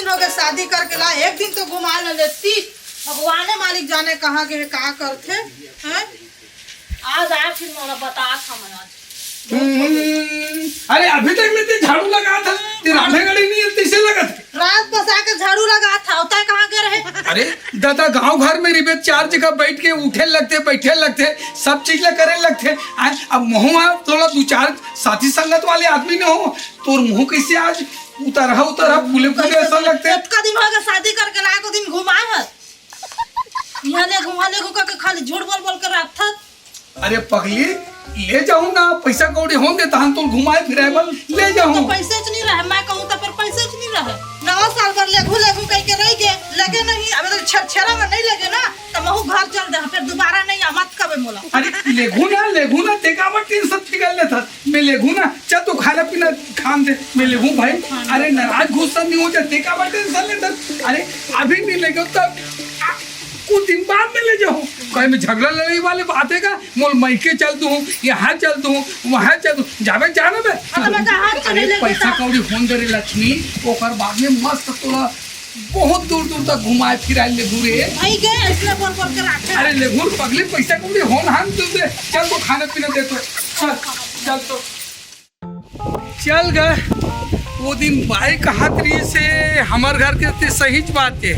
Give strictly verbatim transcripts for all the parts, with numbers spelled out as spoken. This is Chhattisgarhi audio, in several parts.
हो गए शादी करके ला, एक दिन तो घुमा न लेती। भगवाने मालिक जाने कहाँ के है, का करथे, हैं? आज आए फिर मोला बता था मैं आज। हम्म, अरे अभी तक मैं ते झाड़ू लगा था, ते रांधे गड़ी नहीं है, तैसे लगा था। रात बसा के झाड़ू लगा था, होता है कहाँ के रहे? अरे दादा, गांव घर में रिबे चार जगह बैठ के उठे लगथे, बैठे लगथे, सब चीज ला करे लगथे। आ, अब महू हा थोड़ा दू चार साथी संगत वाले आदमी न हो, तोर मुंह कैसे आज उतरहा उतरहा फूले फूले ऐसा लगथे। इतका दिन हो गया शादी करके लाए को दिन घुमाए हस। यहाँ ले घुमा ले घुमा के खाली झूठ बोल बोल के रखथस। अरे पगली, ले जाहूं ना, पैसा कौड़ी होन दे तहन तो घुमाए फिराए बर ले तो जाहूं। पैसे च नहीं रहे, मैं कहूं तो फिर पैसे च नहीं रहे। नवा साल बर लेघू लेघू कह के रह गए, लगे नहीं, अब तो छेरछेरा में नहीं लगे ना, तो महू घर चल दे, फिर दोबारा नहीं आ, मत कबे मोला। अरे लेघू ना, लेघू ना, ते काबर टेंशन फिकर लेथस? मैं लेघू ना, चल तो खाना पीना खान दे, मैं लेघू भाई। अरे नाराज गुस्सा नहीं हो जाते, काबर टेंशन लेथस? अरे अभी नहीं लेगे तब कुछ दिन बाद में ले जाहूं। कहीं में झगड़ा लड़ाई वाले बात है का? मोल मइके चल दूं, यहाँ चल दूं, वहां चल दूं, जावे जाना बे। हाँ, तो मैं कहा, अरे चले ले पैसा बेटा। कौड़ी होन दे रे लक्ष्मी, ओकर बाद में मस्त तोला बहुत दूर दूर तक घुमाए फिराए लेघू रे। भाई गए, इसने बोल बोल के रखे। अरे लेघू पगली, पैसा कौड़ी होन हान दे, चल तो खाना पीना दे तो, चल, चल तो। चल गए। वो दिन बाई कहत रहिसे हमर घर के, ते सहीच बात हे।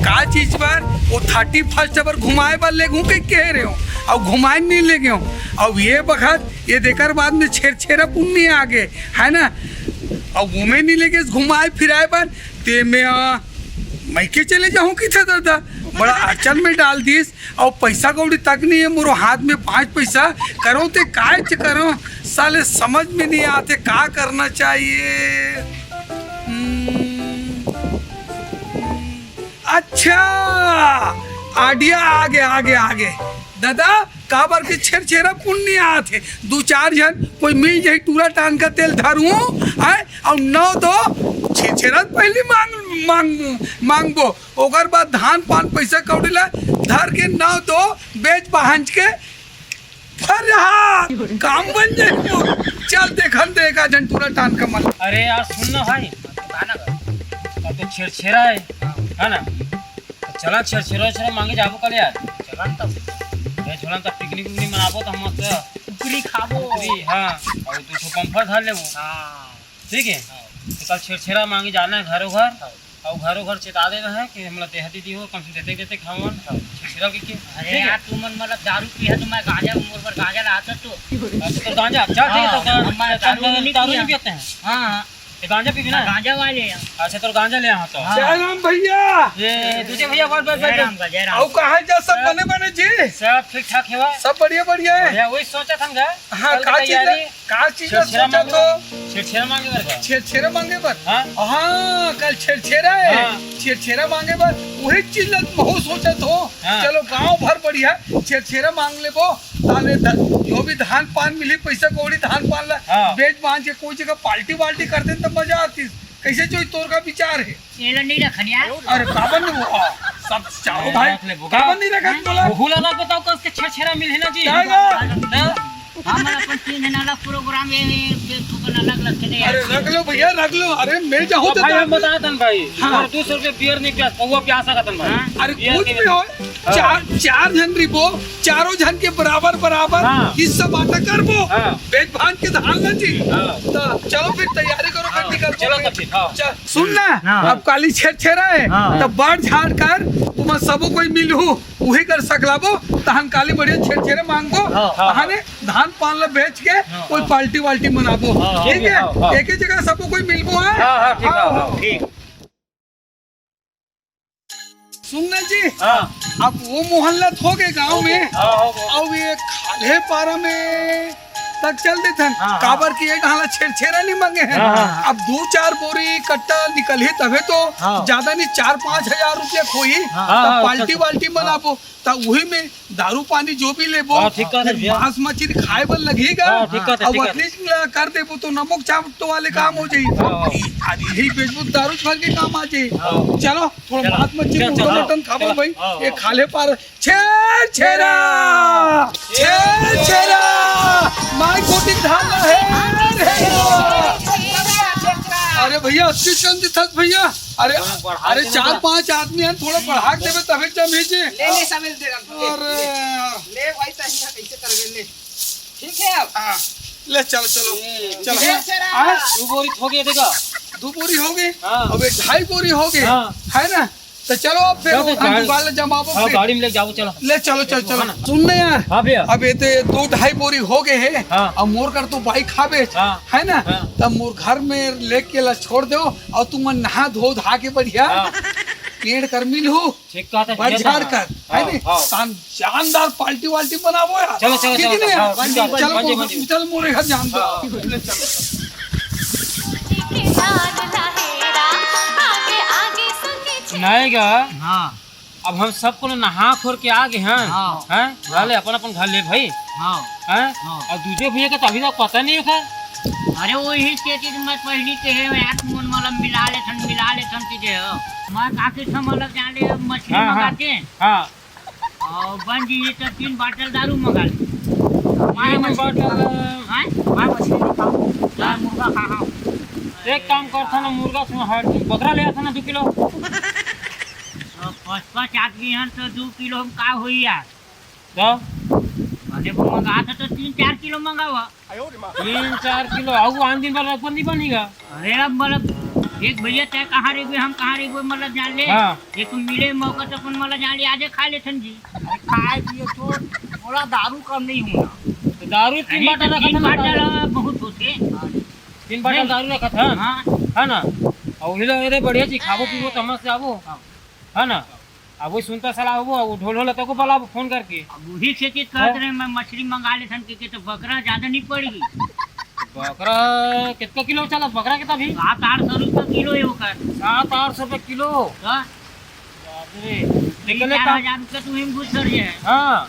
का चीज बर? वो थर्टी फर्स्ट बर घुमाए बर लेघू कह के रहे हो, अउ घुमाए नहीं ले गए हो। अब ये बखत ये देकर बाद में छेरछेरा पुन्नी आ गए, है ना? अब वो में नहीं लेगे घुमाए फिराए बर, ते में आ, मइके चले जाहूं कथे दादा, बड़ा अड़चन में डाल दिस। अउ पैसा कौड़ी तक नहीं है मोरो हाथ में, पांच पैसा करो ते कायच करो, साले समझ में नहीं आते का करना चाहिए। हम्म, अच्छा, आइडिया आगे, आगे, आगे। दादा, काबर के छेरछेरा पुन्नी आथे, दू चार झन कोई मिल जाही, टूरा टान का तेल धरू, हैं? अउ नौ दो छेरछेरा पहली मांग, मांग, मांगबो। ओकर बाद धान पान पैसा कौड़ी ला धर के नौ दो बेच बहांच के फर रहा, काम बन जाए। चल देखन दे एका झन टूरा टान का मन। अरे यार सुन ना भाई, अब तो छेरछेरा है, है ना? तो चला छेरछेरा छेरा मांगे जाबो कल यार। चलन तब। ये चलन तब पिकनिक उकनिक मनाबो तो हम मस्त कुकरी खाबो। कुकरी, हाँ। और दू ठो बम्फर धर लेबो। हाँ। ठीक है? हाँ। तो कल छेरछेरा मांगे जाना है घरों घर। हाँ। अउ घरों घर चेता देना है कि हमला देहा दीदी हो, कम से देते देते खावन। हाँ। छेरछेरा के, के, अरे ठीक है? यार, तू मन मतलब दारू पिया तो मैं गांजा, मोर बर गांजा लाता तो। अच्छा, तो गांजा, चल, ठीक है, तो हाँ, गांजा, हम दारू चल, नहीं दारू नहीं पिया। पीते हैं। हाँ, हाँ। ये गांजा पीबी ना? हाँ, गांजा वाले हैं। अच्छा, तो गांजा ले आ तो। हाँ। जय राम भैया। ये दूजे भैया, बस, बस, जय बस, राम बस। का, जय राम। अउ कहाँ जा, सब बने बने जी? सब ठीक ठाक है बा। सब बढ़िया बढ़िया है। भैया, वही सोचा था ना, हाँ, कल का की चीज तैयारी। है? का चीज ला छेरछेरा सोचत मांगे हो? बर। छेरछेरा मांगे बर का? छेरछेरा मांगे बर? हाँ। हाँ, कल छेरछेरा है। हाँ। छेरछेरा मांगे बर वही चीज ला महू सोचत हो। हाँ। चलो, गांव भर बढ़िया, छेरछेरा मांग लेबो। ताले ध-, जो भी धान पान मिली, पैसा कौड़ी धान पान ला हाँ। बेच बांच के कोई जगह पार्टी वार्टी कर देन त मजा आतिस। कैसे जो तोर का विचार है? ये ला नहीं रखन यार। अरे काबर नहीं वो, आ, सब चाहो भाई, रख ले, बुका। काबर नहीं रखत बोला? ओहू ला ना बताओ, कस के छेरछेरा मिलही ना जी। जाएगा। ना? हमन अपन तीन झन अलग प्रोग्राम, ये, ये, ये अपन अलग अलग चले अरे यार। रख लो भैया, रख लो। अरे मैं जाहूं तो तो भाई, हम दारू बताए तन भाई, हाँ। और दो सौ रुपये बियर नहीं प्यास, पौवा प्यास सकत हन भाई। हाँ। अरे बियर कुछ नहीं भी हो, हाँ। चार, चार झन रिबो, चारों झन के बराबर बराबर हाँ। हिस्सा बांटा करबो। हाँ। बेच भांज के धान ला जी। हाँ। तो चलो फिर तैयारी करो, फिर हाँ, निकल चलो फिर। तो फिर, हाँ। चल, सुन ना, हाँ। अब काली छेरछेरा है, हाँ। तो बढ़ झाड़ कर तुम सबो कोई मिलहू, उही कर सकलाबो, तहन काली बढ़िया छेरछेरा मांगबो, हाँ। तहने धान पान ला बेच के हाँ, कोई हाँ। पार्टी वार्टी मनाबो, हाँ, हाँ। ठीक है? हाँ, हाँ। एक ही जगह सबो कोई मिलबो है। हाँ, हाँ, ठीक है, हाँ, हाँ। हाँ। ठीक। सुन ना जी, हाँ। अब वो मोहल्ला हो गए गांव में, हाँ, हो गए। अब ये खाल्हे पारा में तक चल देथन, हाँ, हाँ। काबर कि ये ढाला छेरछेरा नहीं मांगे हैं। हाँ, हाँ। अब दू चार बोरी कट्टा निकलही तभे तो हाँ। ज्यादा नहीं, चार पाँच हजार रुपया खोई, हाँ। तब हाँ, हाँ, पार्टी चल। वार्टी हाँ। मनाबो, तब वही में दारू पानी जो भी लेबो, हाँ, ठीक कहत फिर भैया। मांस मछली खाए बर लगही गा। हाँ, ठीक कहत, अब ठीक कहत। अतनी ला कर देबो तो नमक चाट वाले काम हो जाई। हाँ, हाँ। अरे यही बेचबो, दारू भर के काम आ जाई। हाँ। चलो, थोड़ा चलो। मांस मछली, चल, मुर्गा चल, मटन खाबो चल। भाई, हाँ, ये हाँ। खाल्हे पारा छेरछेरा, छेरछेरा, माई कोटी धान है। अरे अरे भैया, अतकी कम दिखत भैया। अरे, अरे, चार पांच आदमी हैं, थोड़ा बढ़ा के देबे तभे जम ही जी। ले, ले, सब ले दे रहा हूँ, ले, अरे ले। यार। ले भाई, तही ना कैसे करबे, ले। ठीक है अब। हाँ, ले चलो, चलो, चलो। ढेर सारा। हाँ? दू बोरी हो गया, देखा। दू बोरी हो गई। हाँ। अब एक ढाई बोरी हो गई। हाँ। है ना? तो चलो अब फिर चलो, तो हम गाड़ी, दुकान ले जमाबो हाँ, फिर। गाड़ी में ले जाओ, चलो। ले चलो, चलो, चलो। है ना? सुन ना यार। हाँ भैया। अब ये तो दो ढाई बोरी हो गए हैं। हाँ। अब मोर कर तो बाइक खाबे, हाँ। है ना? हाँ। तब मोर घर में लेके ला छोड़ दो और तुम नहा धो धा के बढ़िया हाँ। पेड़ कर मिल हो। ठीक कहा था, बड़ ये झाड़ था। कर, है हाँ, नी? हाँ। शान-, शानदार पार्टी वार्टी बनाबो यार। चलो, चलो, कितने चलो, हैं? हाँ, ठीक है, चलो, ठीक है, चलो, ठीक है। चल मोरे घर जान दो। हाँ। ले चलो। नहीं गा। हाँ। अब हम सब को नहा खोर के आ गए हैं। हाँ। हैं? हाँ। ले अपन अपन घर ले भाई। हाँ। हैं? हाँ। और दूजे भैया का तो अभी तक पता नहीं है। अरे वो ही के चीज मैं पहली के है यार, मन वाला मिला ले थन, मिला ले थन चीजें हो। मैं काफी समझ लग जाने मछली हाँ, हाँ। मंगाते हैं। हाँ। और बन जी, ये तो तीन बाटल दारू मंगा ले। तीन बाटल। हैं? मैं मछली नहीं खाऊं, मैं मुर्गा खा रहा हूँ। एक काम कर था ना, मुर्गा से हट, बकरा ले आता ना दो किलो। तो पाँच पाँच आदमी हैं तो दो किलो हम का होई यार? तो? अरे वो मंगा था तो तीन चार किलो मंगावा। तीन चार किलो, आऊ आन दिन भर रखबो नहीं बनेगा। अरे अब मतलब एक भैया तय कहाँ रहिबे, हम कहाँ रहिबे, मतलब जान ले। हाँ। एक मिले मौका तो अपन मतलब जान ले, आजे खा लेथन जी। अरे खाए पिए तो थोड़ा दारू कम नहीं होना। तो दारू तीन अरे बाटल तो रखा तीन था ना, बाटल दारू। बहुत होते। तीन बाटल नहीं। दारू रखा था। हाँ। है ना? और हिलो रे बढ़िया जी, खाबो पीबो तो मस्त जाबो। हाँ। है ना? अब वही सुनता सलाह होबो, वो ढोल ढोल तको बलाबो फोन करके। अब वही से चीज कहत हैं? रहे, मैं मछली मंगा लेथन के, के तो बकरा ज्यादा नहीं पड़ेगी। बकरा कितना किलो चला? बकरा कितना भी? सात आठ सौ रुपये किलो है ओकर। सात आठ सौ रुपये किलो? तो? बाप रे। तीन निकले चार काम। हजार रुपये तुम्हें घुस कर जाए। हाँ।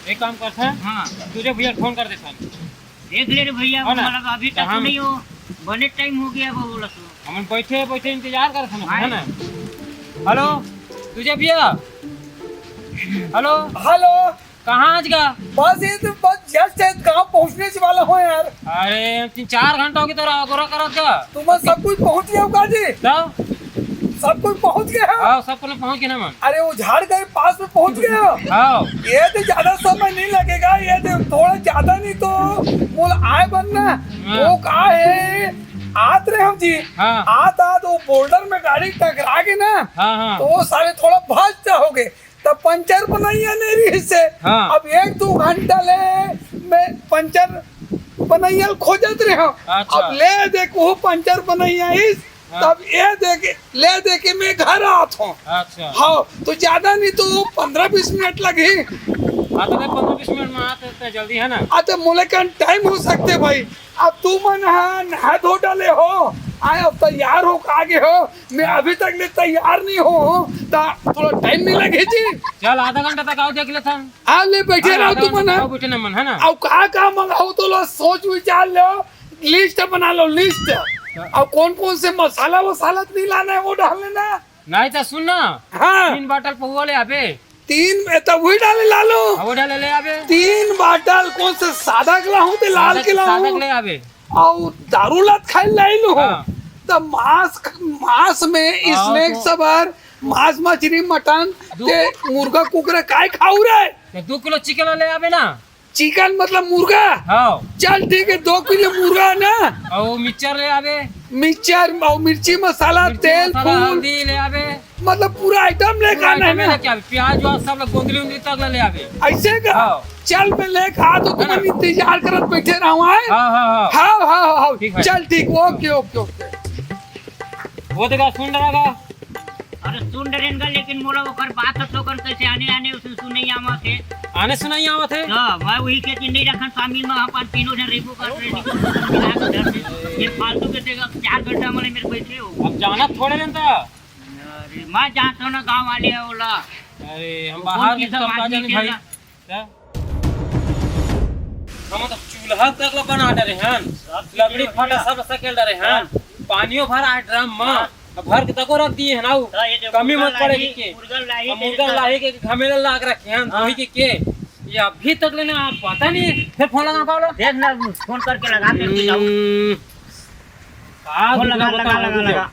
एक काम करते हैं। हाँ। तुझे भैया फोन कर देता हूँ। देख ले रे भैया, है ना? मतलब अभी तो तक हम नहीं हो, बने टाइम हो गया वो बोला तो। हमन बैठे बैठे इंतजार करत हन, हाँ। है ना? हेलो, तुझे भैया। हेलो। हेलो। कहाँ आज का? बस ये तो बस जस्ट है, गाँव पहुँचने से वाला हो यार। अरे, तीन चार घंटा हो गया तोरा अगोरा करत का। तुम सब कुछ पहुँच गया होगा जी? तब? सब कुछ पहुँच गया है? हाँ, सब कुछ पहुँच गया ना मन। अरे, वो झाड़ के पास में पहुँच गया। हाँ। ये तो ज्यादा समय नहीं लगेगा, ये तो थोड़ा ज्यादा नहीं तो बोल आए बनना। हाँ। वो का है, आत रहे हम जी। हाँ। आत आत वो बोल्डर में गाड़ी टकरा के ना, हाँ, हाँ। तो वो साले थोड़ा भस जा हो गए, तब पंचर बनैया नहीं रही से। हाँ। अब एक दो घंटा ले मैं पंचर बनैया खोजत रहे हम। अच्छा। अब ले देख वो पंचर बनैया इस हाँ। तब ये देखे, ले देखे मैं घर आत हूँ। अच्छा। हाँ, तो ज्यादा नहीं तो पंद्रह बीस मिनट लगी। हाँ, तो देख, पंद्रह बीस मिनट में आते, इतना जल्दी है ना? अच्छा, मोले कन टाइम हो सकते भाई। अब तू मन हा नहा धो डाले हो, आए अब तैयार हो आगे हो, मैं हाँ। अभी तक ले तैयार नहीं हो, तो थोड़ा टाइम नहीं लगे जी। चल, आधा घंटा तक आओ, देख लेथन। आ ले, बैठे हाँ, रहो आधा तू घंटा मन तक हा। आओ, बैठे ना मन, है ना? अब का का मंगाओ तो लो, सोच विचार लो। लिस्ट बना लो, लिस्ट। हाँ। और कौन कौन से मसाला वसाला नहीं लाना है, वो डाल लेना। नहीं तो सुन ना। हाँ। तीन बाटल पहुआ ले आबे। तीन, ए, तब वही डाले ला लो। हाँ, वो डाले ले आबे। तीन बाटल कौन से सादा के लाऊं ते लाल सादा, के लाऊं? सादा के ले आबे। और दारू लात खाए लाई लो। हाँ। तब मांस, मांस में हाँ, स्नैक्स तो सब और मांस, मछली, मटन, दो ते मुर्गा, कुकरा काय खाऊ रे? तो दो किलो चिकन ले आबे ना। चिकन मतलब मुर्गा? हाँ। चल ठीक है, दो किलो मुर्गा ना। और वो मिक्सचर ले आबे। मिक्सचर और मिर्ची मसाला, मिर्ची तेल, मसाला, फूल। हल्दी ले आबे। मतलब पूरा आइटम लेके पूरा आना है आइटम ना? लेके आबे। प्याज व्याज सब लोग गोंदली उंदली तक ले, ले आबे। ऐसे का? हाँ। चल मैं लेके आ तो है ना? तुम इंतजार करत बैठे रहो, आए? हाँ, हाँ, हाँ। हाँ, हाँ, हाँ, हाँ। ठीक है। चल ठीक, ओके, ओके, ओके। वो देखा, सुन रहा था। अरे सुन डरेन का, लेकिन मोला ओकर बात ह ठोकन कैसे आने आने उसने सुन नहीं आवत है। आने सुनाई आवत है? तो मैं वही के कि नहीं रखन शामिल में अपन तीनों जन रेबो कर रहे, निकल मिला के घर से। ये फालतू के देगा, चार घंटा मैंने मेरे बैठे हो। अब जाना थोड़े रहता। अरे मैं जानता हूँ ना गाँव वाले है ओला। अरे हम वो बाहर कौन सी निकल सब का आदमी जाने के भाई। ना? क्या? हम तो चूल्हा तक ला बना डरे हन, सब चीज लकड़ी हो फाटा गया। सब सकेल डरे हन, हाँ। पानियो भर आए ड्रम में, हाँ। अब भर के तको रख दिए हन, आऊ हाँ, ये जो कमी मुर्गा मत पड़े लाही, के। मुर्गा लाही अब के मुर्गा जैसा लाही के घमेला लाग रखे हन, हाँ। वही के के। ये अभी तक लेने आप पता नहीं, फिर फोन लगा पाओ। देख ना, फोन करके लगा दे, हम्म। हाँ, फोन लगा, लगा, लगा, लगा।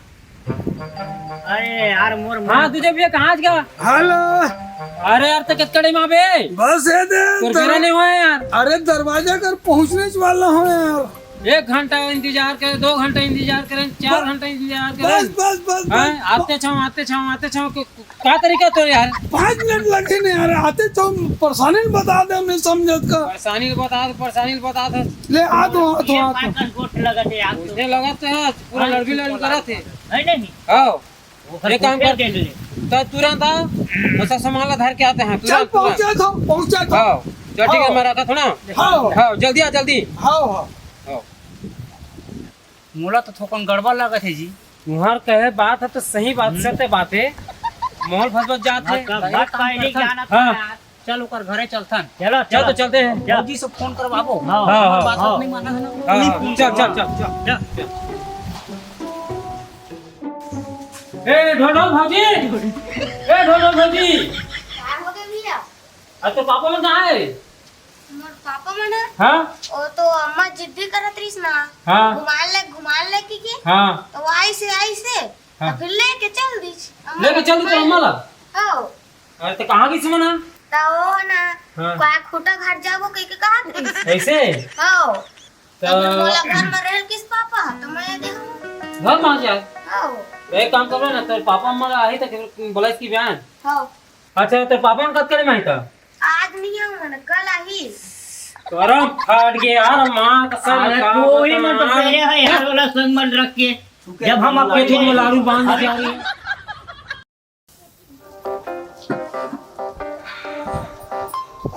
अरे यार, मोर, मोर। हाँ, दूजे भैया, कहाँ आज गया? हेलो। अरे यार, तो कितने टाइम आबे? बस ये दे, तोर तो बेरा नहीं हुआ है यार। अरे, दरवाजा कर पहुँचने वाला हूँ यार। एक घंटा इंतजार करे, दो घंटा इंतजार करे, चार बस, घंटा इंतजार करे। बस, बस, बस, हैं? बस। आते छाओ, आते छाओ, आते छाओ, क-, क-, का तरीका तो यार? पाँच मिनट लगे नहीं यार, आते छाओ, परेशानी बता दे, मैं समझत का। परेशानी बता दे, परेशानी बता दे। ले, आ तो, आ तो, आ तो। गोट लगत है यार। उसने लगत तो है, पूरा हाँ, लड़बी लड़बी करत है। है नहीं? हाँ। वो एक काम कर, दे ले। तो तुरंत आ, बस सामान ला धर के आते हैं, चल, तुरंत, तुरंत। पहुंचा था, पहुंचा था। हाँ, चल, ठीक है, हाँ। मैं रखा था ना। हाँ। हाँ, जल्दी आ, जल्दी। हाँ, हाँ। हाँ। मोला तो थोकन गड़बड़ लागत है जी। तुम्हार कहे बात है तो सही बात, हम्म। सत्य बात है। मोल फसबत जात है। बात का, बात का नहीं जानत हाँ। है। चल, ओकर घरे चलथन। चलो, चल, चलो। तो चलते हैं। चल। भौजी से फोन करवाबो। हाँ, हाँ, हाँ, बात हाँ। नहीं माना है ना। हाँ, हाँ, चल, चल, चल, चल। चल। ए, ढोलढोल भौजी। ए, ढोलढोल भौजी। का हो गए भैया? अरे, तो पापा मन कहाँ है? मोर पापा मन है? हाँ? वो तो अम्मा जिद्दी करत रहीस ना। हाँ। घुमान ले, घुमान ले की के। हाँ। तो वो आई से, आई से। हाँ। तो फिर लेके चल दीस। अम्मा लेके चल दी तो घुमान अम्मा ला? हाँ। अरे, तो कहाँ गईस मन? तो वो ना, हाँ। का खूंटा घाट जाबो कह के कहत रहीस। ऐसे? हाँ। तो तो फिर मोला घर में रह किस पापा, तो मैं दे हूँ। घर में आ जाए। हाँ। एक काम करो ना, तेरे पापा मन आही तो फिर बोला इसकी बहन। हाँ। अच्छा, तेरे पापा मन कब करे में आई था? आज नहीं आऊ मन, कल आही। करम फाट गया यार, माँ कसम अरे का तू ही मन तो बताऊं। पहले है यार, वाला संग मन रख के। जब हम आपके दूध में लाड़ू बांध के आ रही है।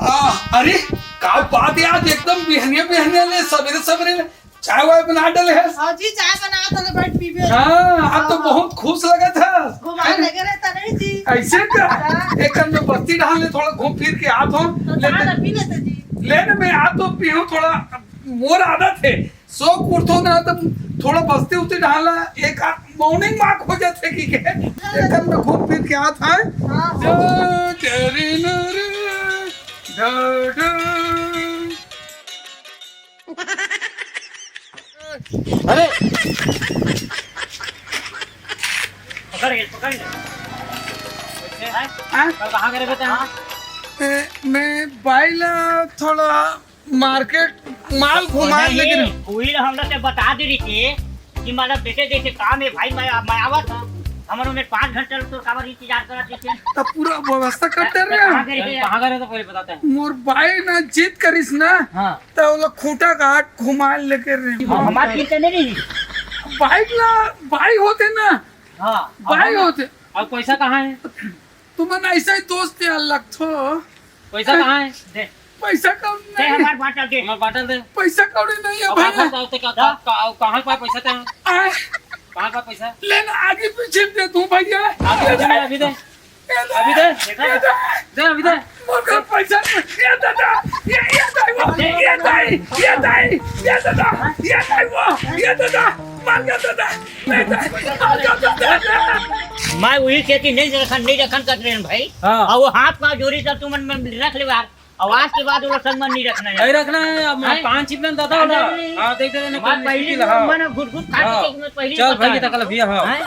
आ, अरे, का बात है, आज एकदम बिहनिया बिहनिया ले, सवेरे सवेरे चाय वाय बना डले है। हाँ जी, चाय बना तो ले, बैठ पीबे। हाँ, आप तो हाँ। बहुत खुश लगत है। घुमाए लगे रहता नहीं जी। ऐसे का? हाँ। एक कन में बस्ती डहान ले, थोड़ा घूम फिर के आत हो। तो ले चाय ले, पी लेते जी। ले ना, मैं आप तो पीऊँ थोड़ा, मोर आदत है। सो कुर्तो ना तो थोड़ा बस्ती उती डालना, एक आ-, morning walk हो जाते कि के, एक में घूम फिर के आत है। हाँ। डो, डो, रे, नो, रे, डो, डो। अरे। पकड़ ले, पकड़ ले। हाँ? कल कहाँ करे बता? ए, मैं बाइला थोड़ा मार्केट माल घुमा नहीं, लेकिन उही ला हमला ते बता दे रही थी कि मतलब जैसे जैसे काम है भाई, मैं, मैं आवत हूँ, हमर उन्हें पाँच घंटे तोर काबर इंतजार करत रही थी। तब पूरा व्यवस्था करते रहे। कहाँ गए थे? कहाँ गए थे तो पहले बताते हैं। मोर बाई ना जिद करिस ना, हाँ। तो वो लोग खूंटा घाट घुमा लेके रहे। हाँ, हमार चिंता नहीं रही। बाइक ला, बाई होते ना, हाँ, बाई अब होते। अब पैसा कहाँ है? तुमन ऐसा ही दोस्त यार लगथो। पैसा कहाँ है? दे। पैसा कौड़ी दे नहीं। हमार बाटल दे। हमार बाटल दे। पैसा कौड़ी नहीं है अब भैया। बाटल दे, का, का, का, कहाँ पाए पैसा तैं? आए। कहाँ पाए पैसा? ले ना, आगे पीछे दे दूं भैया। आगे पीछे नहीं, अभी दे। ये दे, अभी दे। ये दे। दे, अभी दे। मोर करा पैसा नहीं। ये दादा, ये, ये दाई वो, ये दाई, ये दाई, ये दादा, ये दाई वो, ये दादा, मर गया दादा। मैं उही खेती नहीं रखन, नहीं रखन करत रहेन भाई। हाँ। अउ वो हाथ पाँव जोड़ी तब तुमन रख ले यार। अउ आज के बाद वो संग मन नहीं रखना है। नहीं रखना है, अब मैं हैं? पान छिपना दादा वाला। नहीं, नहीं। हाँ, देख, देख, नहीं, हाँ। पहली घुट घुट खा के हाँ। देख, मैं पहली चल भाई, तकल भैया, हाँ। हैं?